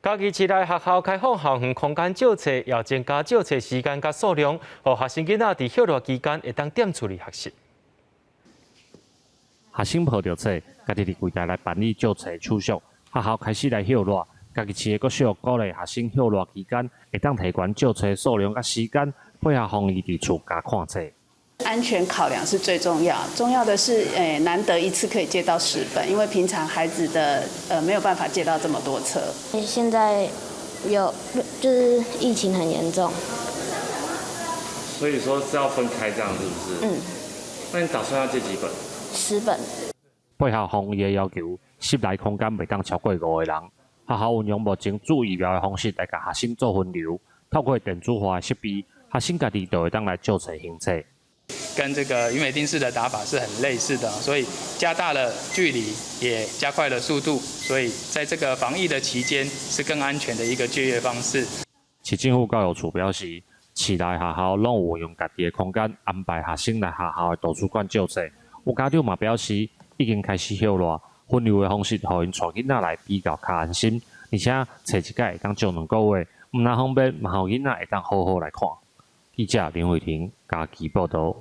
嘉義市內學校開放校園空間借冊，也增加借冊時間佮數量，予學生囡仔佇歇熱期間會當踮厝裡學習。學生抱著冊，家己佇櫃台來辦理借冊手續。學校開始來歇熱，嘉義市的國小鼓勵學生歇熱期間會當提懸借冊數量佮時間，配合防疫佇厝加看冊。安全考量是最重要，重要的是，難得一次可以借到10本，因為平常孩子的，沒有辦法借到這麼多冊。現在有，就是疫情很嚴重，所以說是要分開這樣，是不是？嗯。那你打算要借幾本？10本。配合防疫的要求，室內空間袂當超過五個人。學校運用目前注疫苗的方式來共學生做分流，透過電子化的設備，學生家己就會當來借冊還冊。跟這個魚尾釘式的打法是很類似的，所以加大了距離，也加快了速度，所以在這個防疫的期間是更安全的一個借閱方式。市政府教育處表示，市內學校攏有用家己的空間安排學生來學校的圖書館借冊。有家長嘛表示，已經開始歇熱，分流的方式，予𪜶帶囡仔來比較較安心，而且冊一擺會當借2個月，毋但方便，嘛予囡仔會當好好來看。記者林慧婷嘉義報導。